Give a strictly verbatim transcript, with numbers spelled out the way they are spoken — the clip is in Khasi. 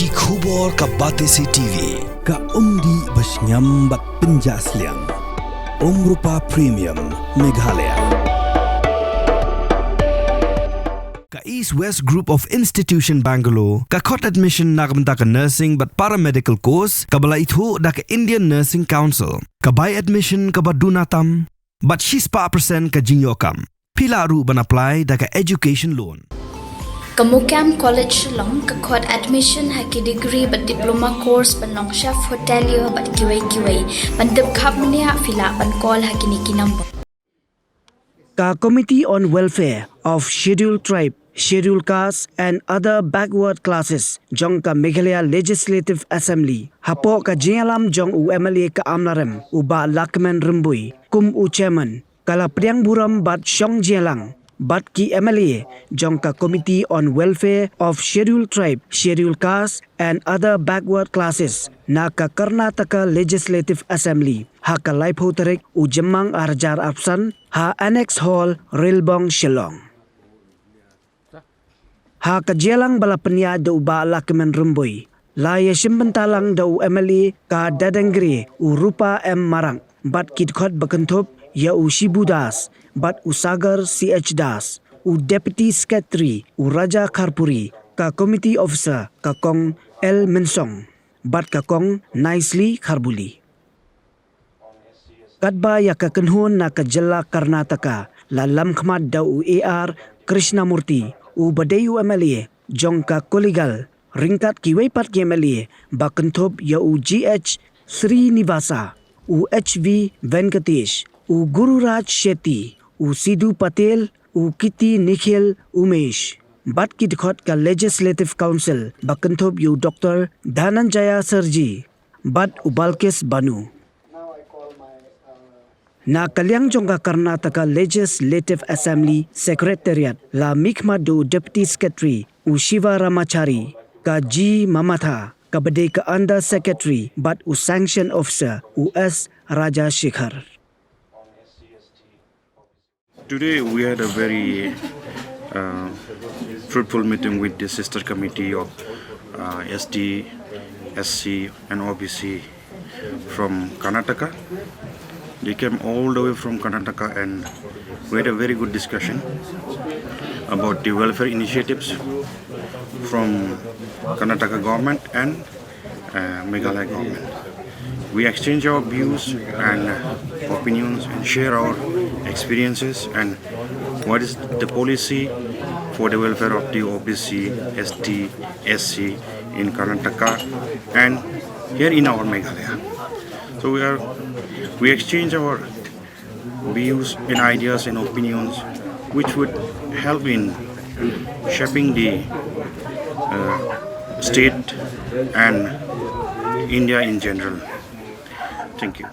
Ki khubor ka Batesi T V, ka umdih ba shngiam bad pynjah sliang. Umrupa Premium, Meghalaya. Ka East West Group of Institution Bangalore, ka khot admission na ka bynta ka nursing bad paramedical course, kaba la ithuh da ka Indian Nursing Council, ka bai admission kaba duna tam, bad shispah percent ka jingïoh kam. Phi lah ruh ban apply da ka education loan. Ka MOKAM College Shillong ka khot admission ha ki degree bad diploma course ban long chef hotelier bad kiwei kiwei. Ban tip khapmniah phi lah ban call ha kine ki number. Ka Committee on Welfare of Scheduled Tribe, Scheduled Caste and Other Backward Classes jong ka Meghalaya Legislative Assembly, hapoh ka jingïalam jong u M L A ka Amlarem, u Bah Lahkmen Rymbui, kum u Chairman, ka la pdiang burom bad shong jingïalang bad ki M L A jong ka Committee on Welfare of Scheduled Tribe, Scheduled Caste and Other Backward Classes na ka Karnataka Legislative Assembly ha ka laiphew tarik u Jymmang arhajar arphew san ha Annex Hall, Rilbong, Shillong. Ha ka jingïalang ba la pynïaid da u Bah Lahkmen Rymbui, la ïashim bynta lang da u M L A ka Dadenggre, u Rupa M Marak, bad ki dkhot ba kynthup ïa u Shibu Das bad u Sagar C H Das, u Deputy Secretary u Raja Kharpuri, ka Committee Officer ka Kong L Mynsong bad ka Kong Nicely Kharbuli. Katba ïa ka kynhun na ka jylla Karnataka la lamkhmat da u A R Krishnamurthy, u ba dei u M L A jong ka Kollegal, ryngkat kiwei pat ki M L A ba kynthup ïa u G H Srinivasa, u H V Venkatesh, u Gururaj Shetty, u Sidhu Patel, u Kiti Nikhil Umesh, bad ki dkhot ka Legislative Council ba kynthup ïa u Doctor Dhananjaya Sergi bad u Balkis Banu. Na ka liang jong ka Karnataka Legislative Assembly Secretariat la mihkhmat da u Deputy Secretary u Shiva Ramachari, ka G Mamatha, ka ba dei ka Under Secretary bad u Sanction Officer u S Rajashekhar. Today we had a very uh, fruitful meeting with the sister committee of uh, S T, S C and O B C from Karnataka. They came all the way from Karnataka and we had a very good discussion about the welfare initiatives from Karnataka government and uh, Meghalaya government. We exchange our views and opinions and share our experiences and what is the policy for the welfare of the O B C, S T, S C in Karnataka and here in our Meghalaya. So we are we exchange our views and ideas and opinions which would help in shaping the uh, state and India in general. Thank you.